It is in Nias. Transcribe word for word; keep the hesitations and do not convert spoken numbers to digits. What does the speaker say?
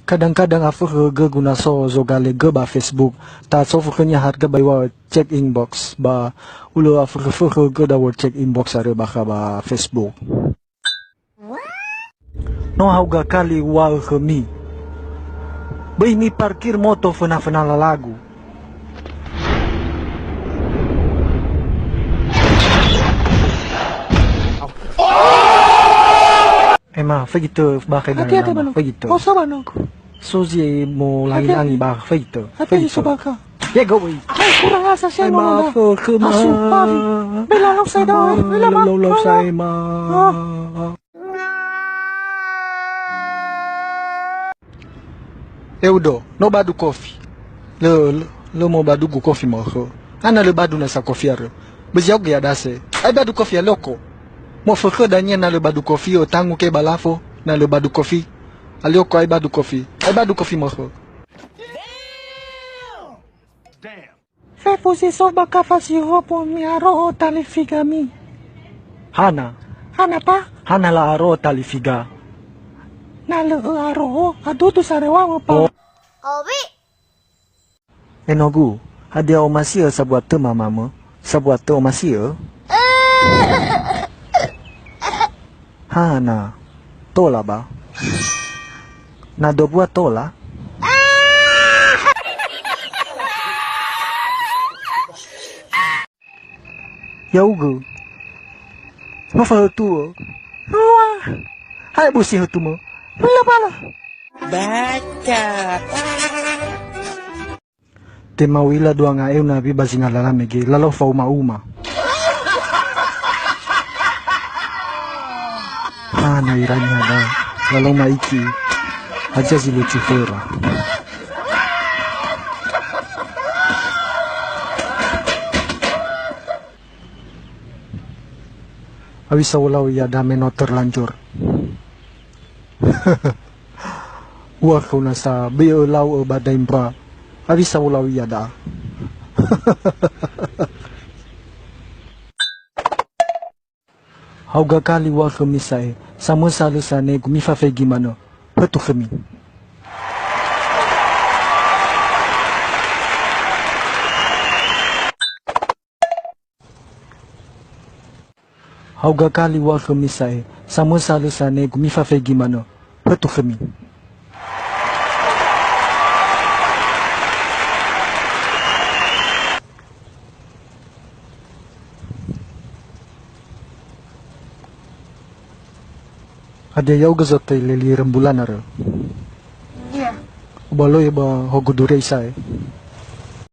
Kadang-kadang afökhö gö guna so zogale gö ba Facebook, ta so fökhönia harga ba iŵa'ö check inbox, ba ulö afökhö-fökhö gö dawö check inbox arö bakha ba Facebook. No hauga kali uŵa'ö khömi. Böi miparkir moto föna-föna lalagu. Ema, fegitö bakha. Hati-hati, Bano. Fegitö. Osa, Bano. Sozi mo langi-langi ba fegitö. Hati-hati, fegitö. Sobaka. Ye go wei. Hai, kurang ajar saya. Ai, ngomong dah. Maaf, ke ma. Asu, pavi. Bela lau saya dah, eh. Bela, ma. Lau, lau saya, ma. Ah. Eudo, no badu kofi. Lö, lö, lö mo badugu kofi mo khö. Ana lö badu nasa kofi arö. Bezi aoge ya dase. Ai badu kofi ya loko. Mo fökhö dania na lö badu kofi, o tangu ke balafo, na lö badu kofi. Alioko ai badu kofi. Ai badu kofi mo khö. Fefu si so ba kafa si hopo mi'aro'o talifigami. Hana. Hana, Pa? Hana la'aro'o talifiga. Na lö ö'aro'o, adudu sarewa'ö, Pa. Oh. Owi. Enogu, hadia omasi'ö sabua tö mamamö? Sabua tö omasi'ö? Hana, tola ba. Na dobua tola? Ya'ugö. No fahötu'ö. Lua. Hae busi hötumö. Lua bala. Baca. Tema u'ila dua nga'eu nabi ba zinga lala mege, lalau fauma-uma. Hana ira niha da, lalau ma'iki, hadia zi lucu khöra. Awisa ulau ia da me no terlanjur. Ua khöu nasa, böi ölau ö ba daimba. Awisa ulau ia da. Hauga kali ua khömi sa'e, samösa lö sanegu mifafegi manö. Hötu khömi. Hauga kali ua khömi sa'e, samösa lö sanegu mifafegi manö. Hötu khömi. Hadia ya'ugö zotoi leli rembulan arö? Iya. Ubaloi ba hogu durei sa'e.